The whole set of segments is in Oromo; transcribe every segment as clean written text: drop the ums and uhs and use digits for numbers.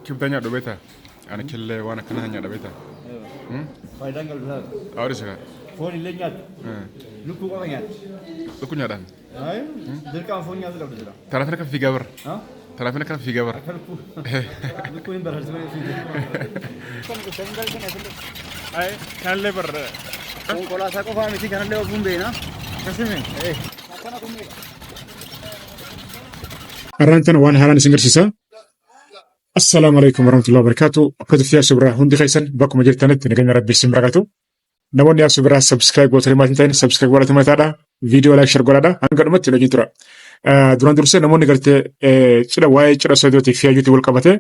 Kibda nyaadhu beektaa? Ani killee waan akkanaa nyaadha beektaa? Faayidaan qabdu laata? Awwaadhi sira. Foon illee nyaattu. Lukkuu qofa nyaatti. Lukkuu nyaadhaan. Dirqama foon nyaatu qabdu jira. Taraafina kan fiigaa bara. Taraafina kan fiigaa bara. Akka lukkuu. Lukkuu hin bararsi malee fiigee. Kanallee bara. Konkolaataa qofaa miti kanallee ofuun beena. Akkasimi. Akkana kun meeqa? Har'aan tana waan haaraan isin garsiisa. Assalaamu alaikum warahmatullahi wabarakatuh. Akka jirtu yaasuu biraa hundi keessan bakkuma jirtanitti nageenya rabbii isin barakatu. Namoonni yaasuu biraa subscribe gootanii maatiin ta'in subscribe godhatu mataadha. Viidiyoo like share godhadha. Hanga dhumatti wajjin tura. Duraan dursee namoonni gartee cidha waa'ee cidha Saidootii fi Ayyuutii wal qabate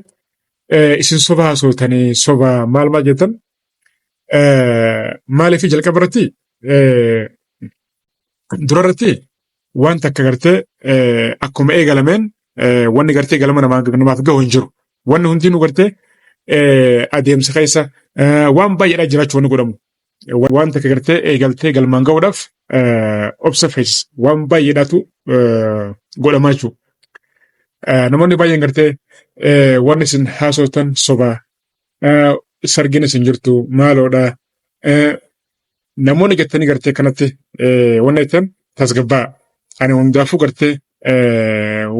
isin soba haasofitanii soba maal maal jettan maaliif jalqaba irratti dura irratti waan takka gartee akkuma eegalameen wanni gartee galma namaaf gahu hin jiru. Wanni hundinuu gartee adeemsa keessa waan baay'eedhaa jiraachuu wanni godhamu. Waan takka gartee eegaltee galmaan gahuudhaaf obsa feesisa. Waan baay'eedhaatu godhamaa jechuudha. Namoonni baay'een gartee wanni isin haasoftan sobaa sargin isin jirtu maaloodha. Namoonni jettanii gartee kanatti wanna jettan tasgabbaa. Ani hundaafuu gartee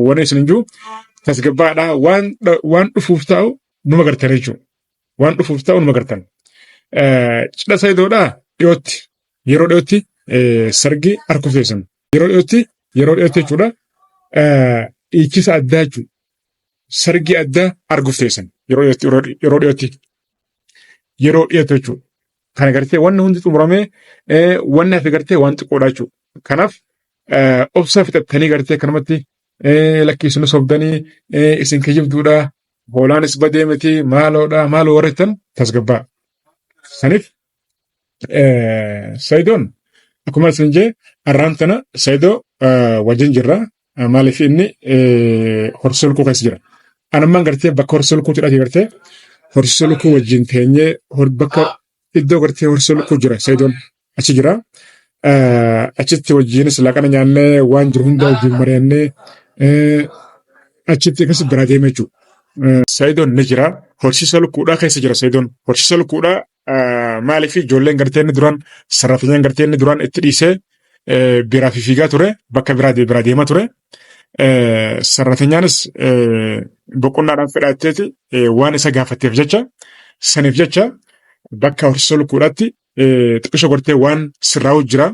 wanna isin jiru tasgabbaadha. Waan dhufuuf ta'u numa gartan jechuudha. Waan dhufuuf ta'u numa gartan. Cidha sayidoodhaa dhiyootti yeroo dhiyootti sargi arguuf teessan. Yeroo dhiyootti yeroo dhiyootti jechuudha. Dhiichisa addaa jechuudha. Sargii addaa arguuf teessan yeroo dhiyootti yeroo dhiyootti yeroo dhiyootti jechuudha. Kana gartee wanni hundi xumuramee wanni hafe gartee waan xiqqoodha jechuudha. Kanaaf obsa fixattanii gartee kanumatti lakkii isin sobdanii isin kijibduudha hoolaanis badee miti maaloodha maaloo warra jettan tasgabbaa. Saniif Sayidoon akkuma isin jee har'aan tana Sayidoo wajjin jirra. Maaliif inni horsiisa lukkuu keessa jira. Anammaan gartee bakka horsiisa lukkuutti dhaqee gartee horsiisa lukkuu wajjin teenyee bakka iddoo gartee horsiisa lukkuu jira Sayidoon achi jira. Achitti wajjinis laaqana nyaannee waan jiru hunda wajjin mari'annee achitti akkas biraa deeme jechuudha. Sayidoon ni jira. Horsiisa lukkuudhaa keessa jira Sayidoon. Horsiisa lukkuudhaa maaliif ijoolleen gartee inni duraan sarrafiyaan gartee inni duraan itti dhiisee biraa fi fiigaa ture bakka biraa biraa deemaa ture. Sarrafiyaanis boqonnaadhaan fedhaatteeti waan isa gaafatteef jecha saniif jecha bakka horsiisa lukkuudhaatti xiqqisho gartee waan sirraa'u jira.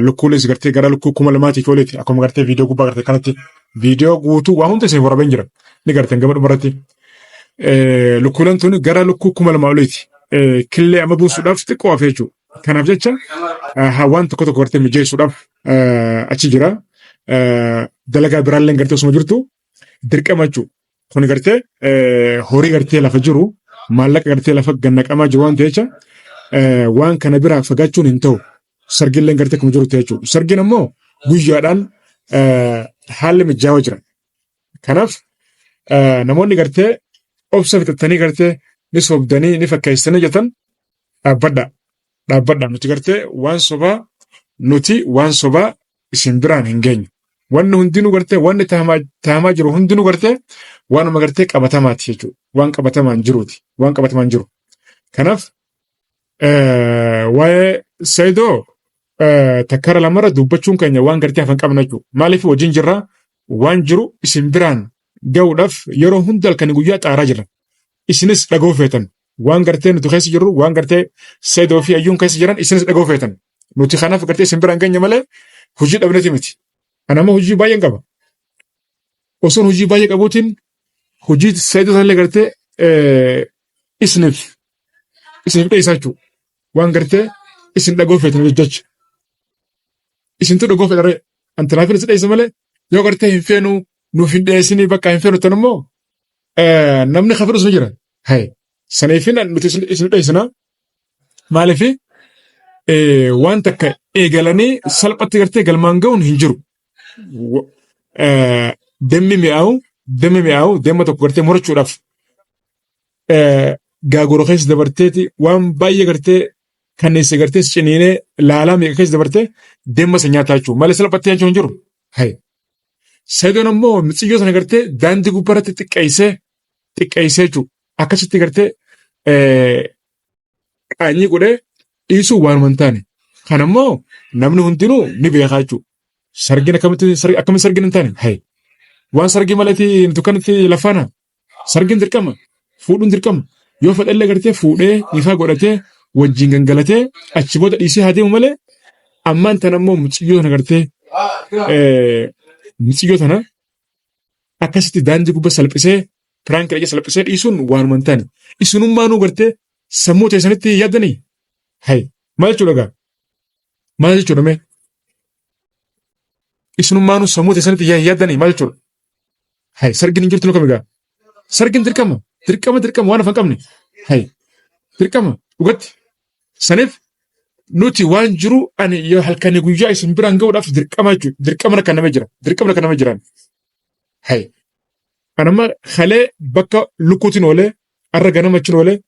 Lukkuunis gartee gara lukkuu 2000 oliiti akkuma gartee viidiyoo gubbaa gartee kanatti viidiyoo guutuu waa hunda isin waraabeen jira ni garteen gama dhumarratti. Lukkuuleen tun gara lukkuu 2000 oliiti. Killee amma buusuudhaaf xiqqoo hafe jechuudha. Kanaaf jecha waan tokko tokko gartee mijeessuudhaaf achi jira. Dalagaa biraallee gartee osuma jirtu dirqama jechuudha. Kun gartee horii gartee lafa jiru maallaqa gartee lafa gannaqamaa jiru waan ta'eef waan kana biraa fagaachuun hin ta'u. Sargilleen gartee akkuma jiru jechuudha. Sargiin ammoo guyyaadhaan haalli mijaawaa jira. Kanaaf namoonni gartee obsa fixattanii gartee ni sobdanii ni fakkeessanii jettan dhaabbadha. Dhaabbadha. Nuti gartee waan sobaa nuti waan sobaa isin biraan hin geenyu. Wanni hundinuu gartee wanni tahamaa jiru hundinuu gartee waanuma gartee qabatamaati jechuudha. Waan qabatamaan jiruuti. Waan qabatamaan jiru. Kanaaf waa'ee Saayidoo takkara lamarra dubbachuun keenya waan gartee hafan qabna jechuudha. Maaliif wajjin jirra waan jiru isin biraan ga'uudhaaf yeroo hunda halkanii guyyaa xaaraa jirra. Isinis dhaga'uu feetan. Waan gartee nuti keessa jirru waan gartee Saayidoo fi Ayyuun keessa jiran isinis dhaga'uu feetan. Nuti kanaaf gartee isin biraan geenye malee hojii dhabneeti miti. Ani amma hojii baay'een qaba. Osoon hojii baay'ee qabuutiin hojii Saayidoo sanallee gartee isiniif isiniif dhiyeessaa jechuudha. Waan gartee isin dhaga'uu feetan jecha. Isintu dhaga'uu fedha ree. An tanaafin isin dhiyeessa malee yoo gartee hin feenu nuuf hin dhiyeessinii bakka hin feenu tan immoo namni ka fedhus ni jira. Hay saniifin nuti isin dhiyeessina. Maaliif waan takka eegalanii salphatti gartee galmaan ga'uun hin jiru. Demmi mi'aawu demmi mi'aawu demma tokko gartee murachuudhaaf gaagura keessa dabarteeti waan baay'ee gartee kanneessa gartee si ciniinee laalaa meeqa keessa dabartee deemma isa nyaataa jechuudha. Malee salphatti nyaachuu hin jiru. Hayi. Sayidoon ammoo mitsiyyoo sana gartee daandii gubbaarratti xiqqeessee xiqqeessee jechuudha. Akkasitti gartee qaanyii godhee dhiisuu waanuma hin taane. Kana immoo namni hundinuu ni beekaa jechuudha. Sargiin akkamitti akkamitti sargiin hin taane? Hayi. Waan sargii maleeti dukkanatti lafaana. Sargiin dirqama. Fuudhuun dirqama. Yoo fedhallee gartee fuudhee nikaa godhatee wajjin gangalatee achi booda dhiisee haa deemu malee ammaan tana immoo muciyyoo tana gartee muciyyoo tana akkasitti daandii gubba salphisee piraank dhaqee salphisee dhiisuun waanuma hin taane. Isinummaanuu gartee sammuu teessanitti yaaddanii? Hay maal jechuudha gaa? Maal jechuudha mee? Isinummaanuu sammuu teessanitti yaaddanii maal jechuudha? Hay sargiin hin jirtu nu kami gaa? Sargiin dirqama dirqama dirqama waan afan qabne. Hay dirqama dhugatti. Saniif nuti waan jiru ani yoo halkanii guyyaa isin biraan ga'uudhaaf dirqama jechuudha. Dirqama kan nama jira. Dirqama kan nama jiran. Hay. Anamma kalee bakka lukkuutiin oolee arra ganama achiin oolee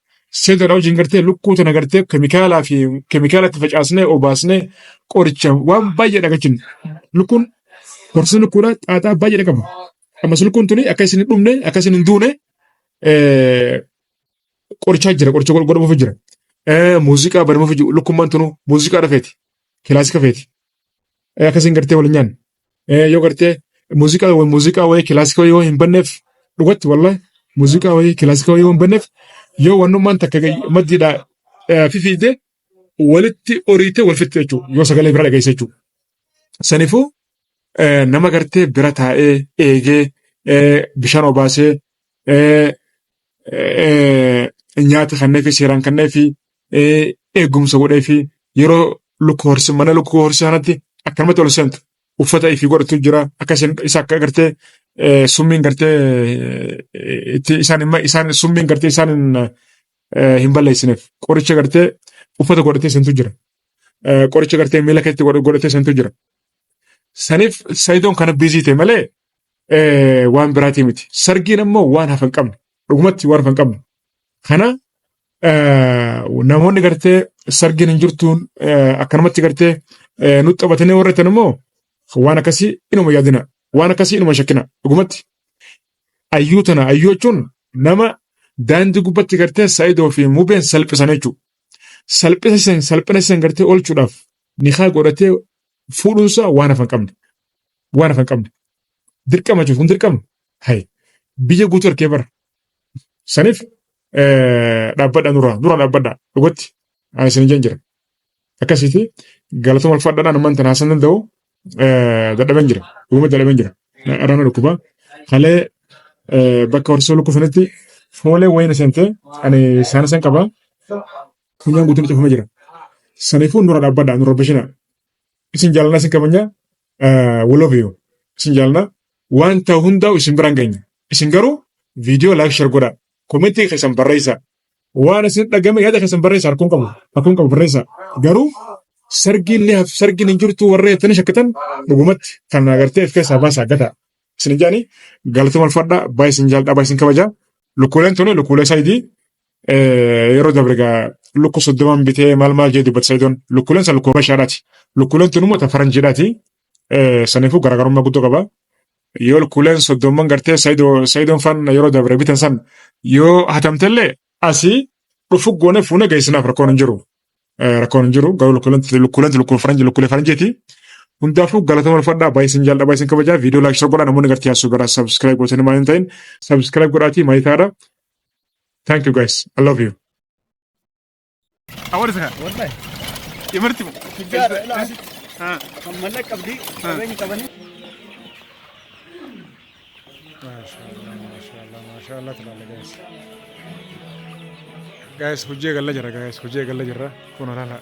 seetoodhaa wajjin gartee lukkuu tana gartee keemikaalaa fi keemikaala itti facaasnee obaasnee qoricha waan baay'ee dhagachin. Lukkuun horsiisni lukkuudhaa xaaxaa baay'ee qaba. Ammas lukkuun tuni akka isin hin dhumne akka isin hin duune qorichaa jira qoricha godhamuuf jira. Muuziqaa banamuuf jiru lukkummaan tunu muuziqaa dhafeeti kilaasika feeti. Akkasiin gartee wal nyaanne. Yoo gartee muuziqaa muuziqaa wayii kilaasika wayii yoo hin banneef dhugatti wallahi muuziqaa wayii kilaasika wayii yoo hin banneef yoo wannummaan takka maddiidhaa fifiidee walitti oriitee wal fixxe jechuudha yoo sagalee bira dhageesse jechuudha. Saniifuu nama gartee bira taa'ee eegee bishaan obaasee nyaata kenneefi seeraan kenneefi eegumsa godheefi yeroo lukkuu horsi mana lukkuu horsi sanatti akkanumatti ol seentu uffata ifii godhatu jira akka isin isa akka gartee summiin gartee itti isaan isaan summiin gartee isaan hin balleessineef qoricha gartee uffata godhatee seentu jira. Qoricha gartee miila keetti godhatee seentu jira. Saniif Sayidoon kana biizii ta'e malee waan biraatii miti. Sargiin ammoo waan hafa hin qabne. Dhugumatti waan hafa hin qabne. Kana namoonni gartee sargiin hin jirtuun akkanumatti gartee nutti taphatanii warra ta'an immoo waan akkasii inuma yaadina. Waan akkasii inuma shakkina. Dhugumatti. Ayyuu tana ayyuu jechuun nama daandii gubbatti gartee Saayidoo fi Mubeen salphisan jechuudha. Salphisa isan salphina isan gartee oolchuudhaaf nikaa godhatee fuudhuunsaa waan hafa hin qabne. Waan hafa hin qabne. Dirqama jechuudha kun dirqama. Hay biyya guutuu harkee bara. Saniif dhaabbadha nurraa nurraa dhaabbadha dhugatti ani isin ijaan jira. Akkasiiti galatuma ulfaadhaadhaan ammaan tana haasan danda'u dadhaban jira. Dhuguma dadhaban jira. Araana dhukkuba. Kalee bakka horsiisuu lukkuu sanitti foolee wayina seentee ani isaan san qaba. Funyaan guutuun cufamee jira. Saniifuu nurra dhaabbadha nurra bashina. Isin jaalladha isin kabajna. We love you. Isin jaalladha. Waan ta'u hundaa'u isin biraan geenya. Isin garuu viidiyoo like share godhaa. Komentii keessan barreessaa. Waan isin dhagame yaada keessan barreessaa harkuun qabu. Harkuun qabu barreessaa. Garuu sargiin ni haf sargiin hin jirtu warra jettanii shakkitan dhugumatti kan agartee of keessaa baasaa gataa. Isin jaani galatuma ulfaadhaa baay'ee isin jaalladha baay'ee isin kabaja. Lukkuuleen tuni lukkuulee saayidii yeroo dabre gaa lukku soddoman bitee maal maal jee dubbata sayidoon lukkuuleen san lukkuu habashaadhaati. Lukkuuleen tun immoo ta faranjiidhaati. Saniifuu garaagarummaa guddoo qaba. Yoo lukkuuleen soddomman gartee sayidoon fan yeroo dabre bitan san yoo hatamtellee asii dhufu goone fuune geessinaaf rakkoon hin jiru. Rakkoon hin jiru garuu lukkuuleen lukkuu faranjii lukkuulee faranjiiti. Hundaafuu galatama ulfadhaa baay'ee isin jaalladha baay'ee isin kabajaa viidiyoo laayik share godhaa namoonni gartee asuu gara subscribe gootanii maal hin ta'in subscribe godhaatii maayitaadha. Thank you guys. I love you. Awwaal isa kana. Wallahi. Imarti. Tujjaara ilaa asitti. Kan mallaqa qabdi qabeenya qabanii. Maashaallah maashaallah maashaallah tabaala guys. Guys hojii eegalla jira guys hojii eegalla jira kun olaala.